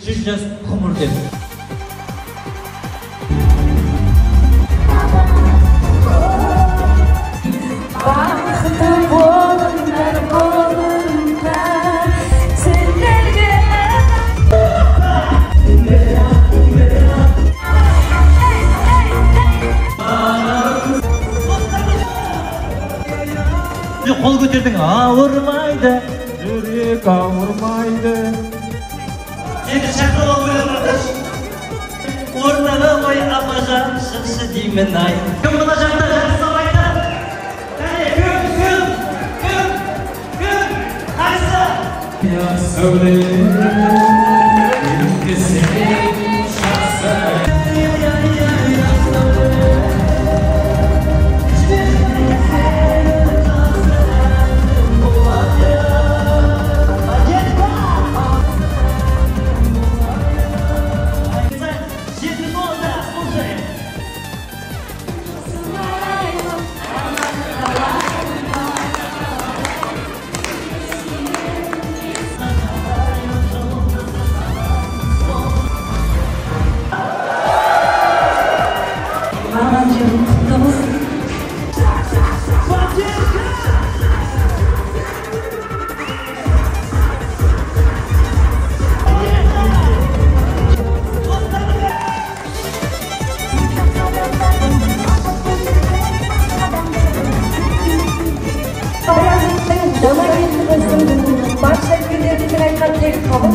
100 жас ғұмыр деп. Бақытты болыңдар, болыңдар, сендерге. Қол көтердің, ауырмайды, жүрек ауырмайды. Сені шақырып алу керек, қарындаш. Ортаға қой, апажан, шықшы деймін ай. Кім мына жақта жақсы айтады? Кәне, кім, кім, кім, кім, қайсы? Жеті болды, слушаем. Барған жерің құтты болсын. Баязиттің дана келді болсын. Барша үлкендердің айтқан тілегі қабыл